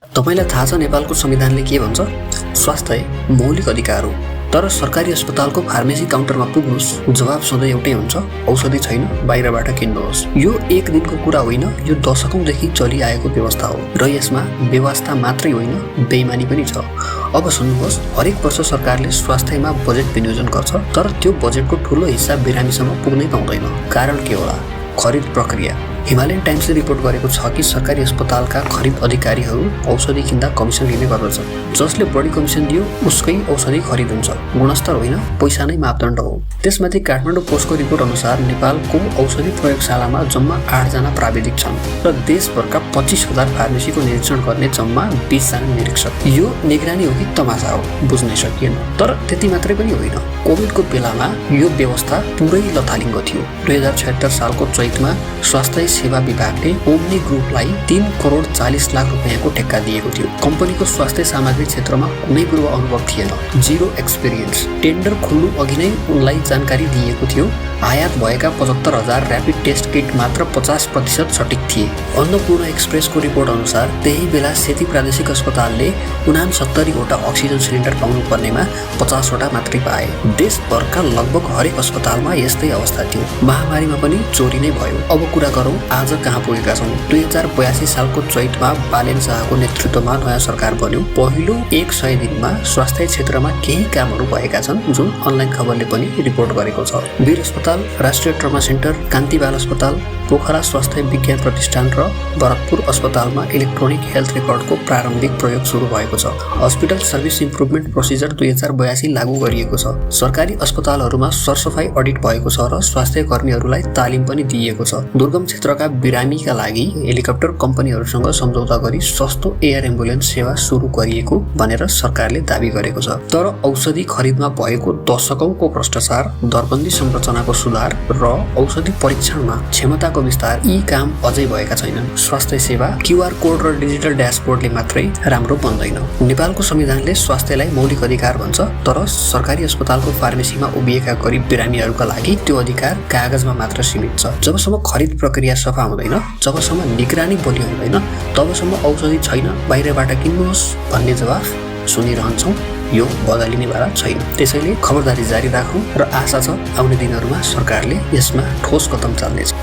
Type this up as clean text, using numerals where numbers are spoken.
तपाईलाई थाहा छ नेपालको संविधानले के भन्छ? स्वास्थ्य मौलिक अधिकार हो। तर सरकारी अस्पतालको फार्मेसी काउन्टरमा पुग्नुस्, जवाब सधैँ एउटै हुन्छ, औषधि छैन, बाहिरबाट किन्नुहोस्। यो एक दिनको कुरा होइन, यो दशकौंदेखि चलिआएको व्यवस्था हो र यसमा व्यवस्था मात्रै होइन, बेइमानी पनि छ। अब सुन्नुहोस्, हरेक वर्ष सरकारले स्वास्थ्यमा बजेट विनियोजन गर्छ, तर त्यो बजेटको ठूलो हिस्सा बिरामीसम्म पुग्नै पाउँदैन। कारण के होला? खरिद प्रक्रिया। हिमालयन टाइम्सले रिपोर्ट गरेको छ कि सरकारी अस्पतालका खरिद अधिकारीहरू औषधि किन्दा कमिसन लिने गर्दछन्। जसले बढी कमिसन दियो उसकै औषधि खरिद हुन्छ। गुणस्तर होइन, पैसा नै मापदण्ड हो। त्यसमाथि काठमाडौँ पोस्टको रिपोर्ट अनुसार नेपालको औषधि प्रयोगशालामा जम्मा 8 जना प्राविधिक छन् र देशभरका 25,000 फार्मेसीको निरीक्षण गर्ने जम्मा 20 जना निरीक्षक। यो निगरानी हो कि तमासा हो बुझ्नै सकिएन। तर त्यति मात्रै पनि होइन, कोभिडको बेलामा यो व्यवस्था पुरै लथालिङ्ग थियो। 2076 सालको चैतमा स्वास्थ्य सेवा विभागले ओम्नी ग्रुपलाई 3 करोड 40 लाख रुपियाँको ठेक्का दिएको थियो। कम्पनीको स्वास्थ्य सामग्री क्षेत्रमा कुनै पूर्व अनुभव थिएन, जीरो एक्सपिरियन्स। टेन्डर खोल्नु अघि नै उनलाई जानकारी दिएको थियो। आयात भएका 75,000 र्यापिड टेस्ट किट मात्र 50% सटिक थिए। अन्नपूर्ण एक्सप्रेसको रिपोर्ट अनुसार त्यही बेला सेती प्रादेशिक अस्पतालले 69वटा अक्सिजन सिलिन्डर पाउनु पर्नेमा 50 वटा मात्रै पाए। देशभरका लगभग हरेक अस्पतालमा यस्तै अवस्था थियो। महामारीमा पनि चोरी नै भयो। अब कुरा गरौँ आज कहाँ पुगेका छौँ। 2082 सालको चैतमा बालेन शाहको नेतृत्वमा नयाँ सरकार बन्यो। पहिलो 100 दिनमा स्वास्थ्य क्षेत्रमा केही कामहरू भएका छन्, जुन अनलाइन खबरले पनि रिपोर्ट गरेको छ। वीर अस्पताल, राष्ट्रिय ट्रमा सेन्टर, कान्ति बाल अस्पताल, पोखरा स्वास्थ्य विज्ञान प्रतिष्ठान र भरतपुर अस्पतालमा इलेक्ट्रोनिक हेल्थ रेकर्डको प्रारम्भिक प्रयोग सुरु भएको छ। हस्पिटल सर्भिस इम्प्रुभमेन्ट प्रोसिजर 2082 लागू गरिएको छ। सरकारी अस्पतालहरूमा सरसफाई अडिट भएको छ र स्वास्थ्य कर्मीहरूलाई तालिम पनि दिइएको छ। दुर्गम क्षेत्रका बिरामीका लागि हेलिकप्टर कम्पनीहरूसँग सम्झौता गरी सस्तो एयर एम्बुलेन्स सेवा सुरु गरिएको भनेर सरकारले दाबी गरेको छ। तर औषधि खरिदमा भएको दशकौंको भ्रष्टाचार, दरबन्दी संरचनाको सुधार र औषधि परीक्षणमा क्षमताको विस्तार, यी काम अझै भएका छैनन्। स्वास्थ्य सेवा क्यूआर कोड र डिजिटल ड्यासबोर्डले मात्रै राम्रो बन्दैन। नेपालको संविधानले स्वास्थ्यलाई मौलिक अधिकार भन्छ, तर सरकारी अस्पतालको फार्मेसीमा उभिएका गरिब बिरामीहरूका लागि त्यो अधिकार कागजमा मात्र सीमित छ। जबसम्म खरिद प्रक्रिया सफा हुँदैन, जबसम्म निगरानी बलियो हुँदैन, तबसम्म औषधि छैन, बाहिरबाट किन्नुहोस् भन्ने जवाफ सुनिरहन्छौँ। यो बदलिने वाला छैन। त्यसैले खबरदारी जारी राखौँ र आशा छ आउने दिनहरूमा सरकारले यसमा ठोस कदम चाल्नेछ।